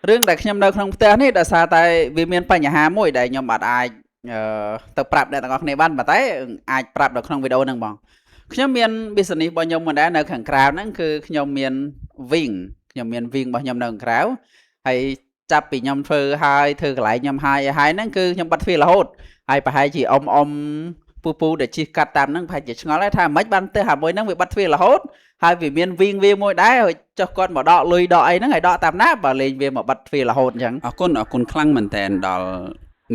រឿងដែលខ្ញុំនៅក្នុងផ្ទះនេះដោយសារតែវាមានបញ្ហាមួយដែលខ្ញុំអត់អាចអឺទៅប្រាប់អ្នកទាំងអស់គ្នាបានប៉ុន្តែអាចប្រាប់នៅក្នុងវីដេអូហ្នឹងបងខ្ញុំមាន business របស់ខ្ញុំមួយដែរនៅខាងក្រៅហ្នឹងគឺខ្ញុំមាន wing ខ្ញុំមាន wing របស់ខ្ញុំនៅខាងក្រៅហើយចាប់ពីខ្ញុំធ្វើហើយធ្វើកន្លែងខ្ញុំហើយហើយហ្នឹងគឺខ្ញុំបិទទ្វាររហូតហើយប្រហែលជាអ៊ំអ៊ំពូពូដែលជិះកាត់តាមហ្នឹងប្រហែលជាឆ្ងល់ដែរថាមិនបានផ្ទះអាមួយហ្នឹងវាបិទទ្វាររហូតហើយវាមាន wing វាមួយដែរហើយចុះគាត់មកដកលុយដកអីហ្នឹងហើយដកតាមណាបើលេងវាមកបិទទ្វាររហូតអញ្ចឹង អរគុណអរគុណខ្លាំងមែនតែនដល់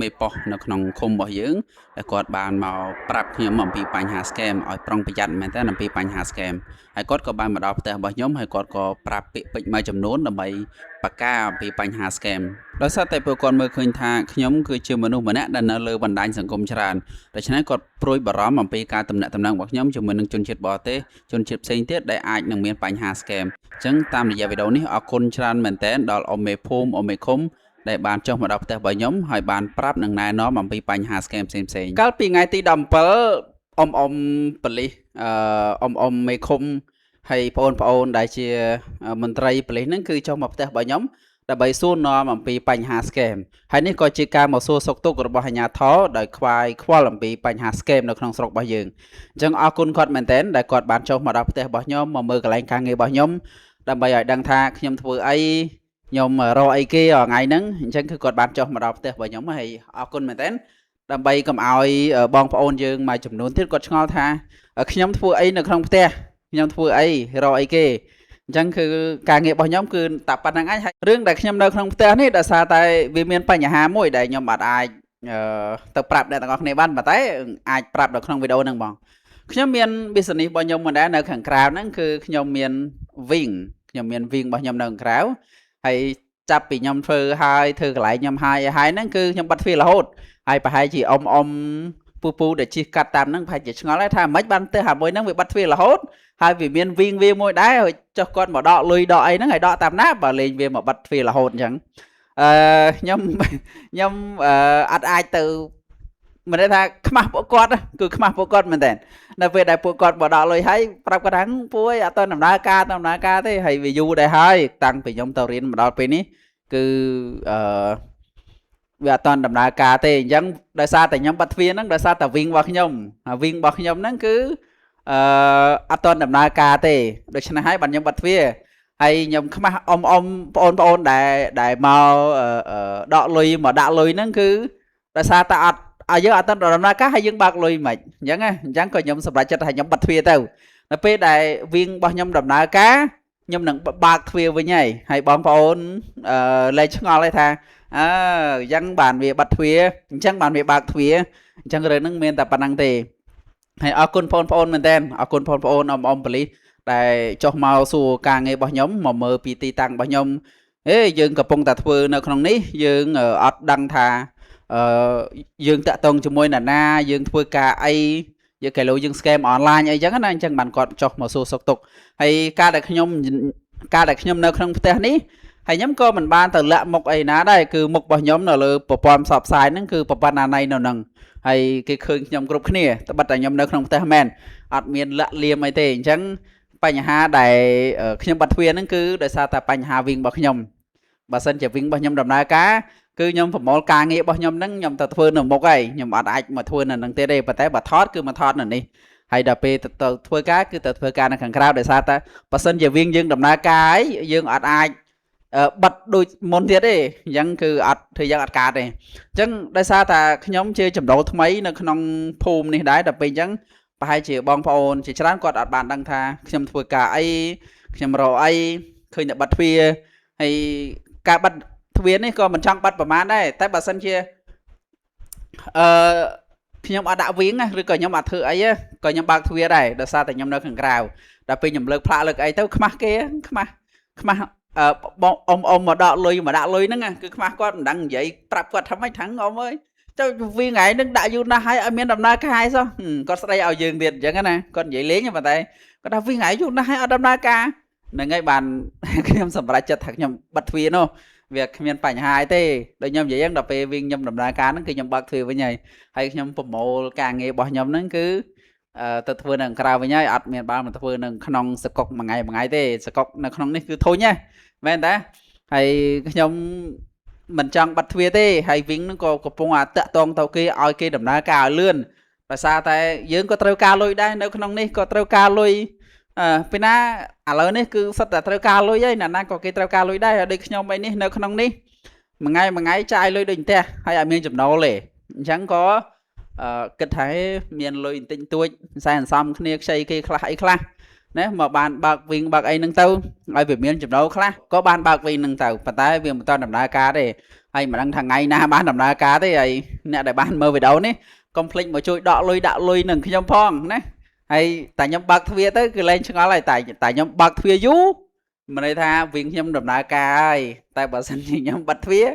មេប៉ុស្តិ៍នៅក្នុងឃុំរបស់យើងដែលគាត់បានមកប្រាប់ខ្ញុំអំពីបញ្ហា scam ឲ្យប្រុងប្រយ័ត្នមែនតើអំពីបញ្ហា scam ហើយគាត់ក៏បានមកដល់ផ្ទះរបស់ខ្ញុំហើយគាត់ក៏ប្រាប់ពាក្យពេចន៍មួយចំនួនដើម្បីបកាអំពីបញ្ហា scam ដោយសារតែពួកគាត់មើលឃើញថាខ្ញុំគឺជាមនុស្សម្នាក់ដែលនៅលើបណ្ដាញសង្គមច្រើនដូច្នេះគាត់ព្រួយបារម្ភអំពីការទំនាក់ទំនងរបស់ខ្ញុំជាមួយនឹងជនជាតិបរទេសជនជាតិផ្សេងទៀតដែលអាចនឹងមានបញ្ហា scam អញ្ចឹងតាមរយៈវីដេអូនេះអរគុណច្រើនមែនទែនដល់អ៊ំមេភូមិអ៊ំមេឃុំដែលបានចុះមកដល់ផ្ទះរបស់ខ្ញុំហើយបានប្រាប់និងណែនាំអំពីបញ្ហា scam ផ្សេងៗ កាលពីថ្ងៃទី17អ៊ំអ៊ំប៉ូលីសអឺអ៊ំអ៊ំមេឃុំហើយបងប្អូនដែលជាមន្ត្រីប៉ូលីសហ្នឹងគឺចុះមកផ្ទះរបស់ខ្ញុំដើម្បីសួរនាំអំពីបញ្ហា scam ហើយនេះក៏ជាការមកសួរសុខទុក្ខរបស់អាជ្ញាធរដោយខ្វាយខ្វល់អំពីបញ្ហា scam នៅក្នុងស្រុករបស់យើងអញ្ចឹងអរគុណគាត់មែនទែនដែលគាត់បានចុះមកដល់ផ្ទះរបស់ខ្ញុំមកមើលកន្លែងការងាររបស់ខ្ញុំដើម្បីឲ្យដឹងថាខ្ញុំធ្វើអីខ្ញុំរកអីគេរាល់ថ្ងៃហ្នឹងអញ្ចឹងគឺគាត់បានចុះមកដល់ផ្ទះរបស់ខ្ញុំហើយអរគុណមែនទែនដើម្បីកុំឲ្យបងប្អូនយើងមួយចំនួនទៀតគាត់ឆ្ងល់ថាខ្ញុំធ្វើអីនៅក្នុងផ្ទះខ្ញុំធ្វើអីរកអីគេអញ្ចឹងគឺការងាររបស់ខ្ញុំគឺតែប៉ុណ្្នឹងឯងហើយរឿងដែលខ្ញុំនៅក្នុងផ្ទះនេះដោយសារតែវាមានបញ្ហាមួយដែលខ្ញុំអត់អាចទៅប្រាប់អ្នកទាំងអស់គ្នាបានប៉ុន្តែអាចប្រាប់នៅក្នុងវីដេអូហ្នឹងបងខ្ញុំមាន business របស់ខ្ញុំមួយដែរនៅខាងក្រៅហ្នឹងគឺខ្ញុំមាន wing ខ្ញុំមាន wing របស់ខ្ញុំនៅខាងក្រៅហើយចាប់ពីខ្ញុំធ្វើហើយធ្វើកន្លែងខ្ញុំហើយហើយហ្នឹងគឺខ្ញុំបិទទ្វាររហូតហើយប្រហែលជាអ៊ំអ៊ំពូពូដែលជិះកាត់តាមហ្នឹងប្រហែលជាឆ្ងល់ដែរថាមិនបានផ្ទះអាមួយហ្នឹងវាបិទទ្វាររហូតហើយវាមាន wing វាមួយដែរហើយចុះគាត់មកដកលុយដកអីហ្នឹងហើយដកតាមណាបើលេងវាមកបិទទ្វាររហូតអញ្ចឹងអឺខ្ញុំខ្ញុំអឺអត់អាចទៅមិនន័យថាខ្មាស់ពួកគាត់គឺខ្មាស់ពួកគាត់មែនតើនៅពេលដែលពួកគាត់មកដកលុយហើយប្រាប់គាត់ថាពួយអត់ទៅដំណើរការដំណើរការទេហើយវាយូរដែរហើយតាំងពីខ្ញុំទៅរៀនមកដល់ពេលនេះគឺអឺវាអត់តដំណើរការទេអញ្ចឹងដោយសារតែខ្ញុំបិទទ្វារហ្នឹងដោយសារតែ wing របស់ខ្ញុំ wing របស់ខ្ញុំហ្នឹងគឺអឺអត់តដំណើរការទេដូច្នេះហើយបានខ្ញុំបិទទ្វារហើយខ្ញុំខ្មាស់អ៊ំអ៊ំបងប្អូនដែលដែលមកដកលុយមកដាក់លុយហ្នឹងគឺដោយសារតែអត់ឲ្យយើងអត់តដំណើរការហើយយើងបើកលុយមិនអញ្ចឹងណាអញ្ចឹងក៏ខ្ញុំសម្រេចចិត្តថាខ្ញុំបិទទ្វារទៅនៅពេលដែល wing របស់ខ្ញុំដំណើរការខ្ញុំនឹងបើកទ្វារវិញហើយហើយបងប្អូនអឺលែងឆ្ងល់ទេថាអើអញ្ចឹងបានវាបិទទ្វារអញ្ចឹងបានវាបើកទ្វារអញ្ចឹងរឿងហ្នឹងមានតែប៉ុណ្្នឹងទេហើយអរគុណបងប្អូនមែនតើអរគុណបងប្អូនអ៊ំអ៊ំប៉ូលីសដែលចុះមកសួរការងាររបស់ខ្ញុំមកមើលពីទីតាំងរបស់ខ្ញុំហេយើងកំពុងតែធ្វើនៅក្នុងនេះយើងអត់ដឹងថាអឺយើងតាក់ទងជាមួយនរណាយើងធ្វើការអីយើងកែឡូយើង scam online អីចឹងណាអញ្ចឹងបានគាត់ចុះមកសួរសុខទុក្ខហើយការដែលខ្ញុំនៅក្នុងផ្ទះនេះហើយខ្ញុំក៏មិនបានទៅលាក់មុខអីណាដែរគឺមុខរបស់ខ្ញុំនៅលើប្រព័ន្ធផ្សព្វផ្សាយហ្នឹងគឺប្រព័ន្ធអាណ័យនៅហ្នឹងហើយគេឃើញខ្ញុំគ្រប់គ្នាត្បិតតែខ្ញុំនៅក្នុងផ្ទះមែនអត់មានលាក់លៀមអីទេអញ្ចឹងបញ្ហាដែលខ្ញុំបាត់ទ្វារហ្នឹងគឺដោយសារតែបញ្ហា wing របស់ខ្ញុំបើសិនជា wing របស់ខ្ញុំដំណើរការគឺខ្ញុំប្រមូលការងាររបស់ខ្ញុំហ្នឹងខ្ញុំទៅធ្វើនៅមុខហើយខ្ញុំអត់អាចមកធ្វើនៅនឹងទៀតទេប៉ុន្តែបើថតគឺមកថតនៅនេះហើយដល់ពេលទៅធ្វើការគឺទៅធ្វើការនៅខាងក្រៅដោយសារតែបើសិនជា wing យើងដំណើរការហើយយើងអត់អាចបិទដូចមុនទៀតទេអញ្ចឹងគឺអត់ធ្វើយ៉ាងអត់កើតទេអញ្ចឹងដោយសារតែខ្ញុំជាចំណូលថ្មីនៅក្នុងភូមិនេះដែរដល់ពេលអញ្ចឹងប្រហែលជាបងប្អូនជាច្រើនគាត់អត់បានដឹងថាខ្ញុំធ្វើការអីខ្ញុំរកអីឃើញតែបិទទ្វារហើយការបិទទ្វារនេះក៏មិនចង់បិទប្រហែលដែរតែបើសិនជាអឺខ្ញុំអត់ដាក់ wing ឬក៏ខ្ញុំអត់ធ្វើអីក៏ខ្ញុំបើកទ្វារដែរដោយសារតែខ្ញុំនៅខាងក្រៅដល់ពេលខ្ញុំលើកផ្លាកលើកអីទៅខ្មាស់គេខ្មាស់ខ្មាស់អឺបងអ៊ំអ៊ំមកដកលុយមកដាក់លុយហ្នឹងគឺខ្មាស់គាត់មិនដឹងនិយាយប្រាប់គាត់ថាម៉េចថាអ៊ំអើយចុះវាថ្ងៃហ្នឹងដាក់យូរណាស់ហើយអត់មានដំណើរការអីសោះគាត់ស្ដីឲ្យយើងទៀតអញ្ចឹងណាគាត់និយាយលេងប៉ុន្តែគាត់ថាវាថ្ងៃយូរណាស់ហើយអត់ដំណើរការហ្នឹងហើយបានខ្ញុំសម្រេចចិត្តថាខ្ញុំបិទទ្វារនោះវាគ្មានបញ្ហាអីទេដូចខ្ញុំនិយាយហ្នឹងដល់ពេលវិញខ្ញុំដំណើរការហ្នឹងគឺខ្ញុំបើកទ្វារវិញហើយហើយខ្ញុំប្រមូលការងាររបស់ខ្ញុំហ្នឹងគឺ ទៅធ្វើនៅក្រៅវិញហើយអត់មានបានមកធ្វើនៅក្នុងសកុកមួយថ្ងៃមួយថ្ងៃទេសកុកនៅក្នុងនេះគឺធុញណាមែនតាហើយខ្ញុំមិនចង់បាត់ទ្វារទេហើយវិញនឹងក៏កំពុងអាតាក់តងទៅគេឲ្យគេដំណើរការឲ្យលឿនដោយសារតែយើងក៏ត្រូវការលុយដែរនៅក្នុងនេះក៏ត្រូវការលុយអឺពីណាឥឡូវនេះគឺសិតតែត្រូវការលុយហើយណាណាក៏គេត្រូវការលុយដែរដូចខ្ញុំអីនេះនៅក្នុងនេះមួយថ្ងៃមួយថ្ងៃចាយលុយដូចផ្ទះហើយអត់មានចំណូលទេអញ្ចឹងក៏អឺគិតថាមានលុយបន្តិចបន្តួចសែនសំគ្នាខ្ចីគេខ្លះអីខ្លះណាមកបានបើកវិញបើកអីហ្នឹងទៅឲ្យវាមានចំណូលខ្លះក៏បានបើកវិញហ្នឹងទៅប៉ុន្តែវាមិនទាន់ដំណើរការទេហើយមិនដឹងថាថ្ងៃណាបានដំណើរការទេហើយអ្នកដែលបានមើលវីដេអូនេះកុំភ្លេចមកជួយដកលុយដាក់លុយនឹងខ្ញុំផងណាហើយតែខ្ញុំបើកទ្វារទៅគឺលែងឆ្ងល់ហើយតែតែខ្ញុំបើកទ្វារយូរមិនន័យថាវិញខ្ញុំដំណើរការហើយតែបើសិនជាខ្ញុំបិទទ្វារ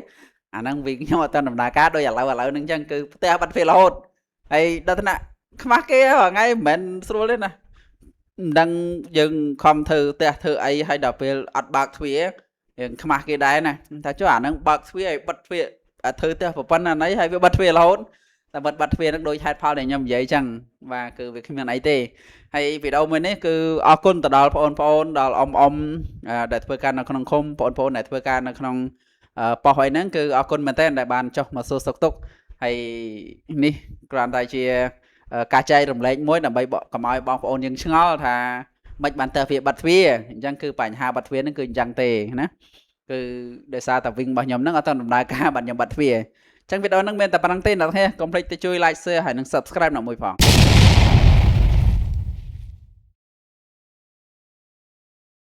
អាហ្នឹងវិញខ្ញុំអត់ទាន់ដំណើរការដូចឥឡូវឥឡូវហ្នឹងអញ្ចឹងគឺផ្ទះបិទទ្វាររហូតហើយដល់ថ្នាក់ខ្មាស់គេរាល់ថ្ងៃមិនមែនស្រួលទេណាមិនដឹងយើងខំធ្វើផ្ទះធ្វើអីហើយដល់ពេលអត់បើកទ្វារយើងខ្មាស់គេដែរណាថាចុះអាហ្នឹងបើកទ្វារឲ្យបិទទ្វារធ្វើផ្ទះប្រប៉ុណ្ណាណីហើយវាបិទទ្វាររហូតតែបិទបាត់ទ្វារហ្នឹងដូចហេតុផលដែលខ្ញុំនិយាយចឹងបាទគឺវាគ្មានអីទេហើយវីដេអូមួយនេះគឺអរគុណទៅដល់បងប្អូនដល់អ៊ំអ៊ំដែលធ្វើការនៅក្នុងឃុំបងប្អូនដែលធ្វើការនៅក្នុងប៉ុស្តិ៍អីហ្នឹងគឺអរគុណមែនទែនដែលបានចុះមកសួរសុខទុក្ខហើយនេះគ្រាន់តែជាការចែករំលែកមួយដើម្បីកុំឲ្យបងប្អូនយើងឆ្ងល់ថាមិនបានទៅវាបាត់ទ្វារអញ្ចឹងគឺបញ្ហាបាត់ទ្វារហ្នឹងគឺអញ្ចឹងទេណាគឺដោយសារតែវិញរបស់ខ្ញុំហ្នឹងអត់ទាន់ដំណើរការបាទខ្ញុំបាត់ទ្វារអញ្ចឹងវីដេអូហ្នឹងមានតែប៉ុណ្្នឹងទេអ្នកទាំងកុំភ្លេចទៅជួយ like share ហើយនិង subscribe នៅមួយផង។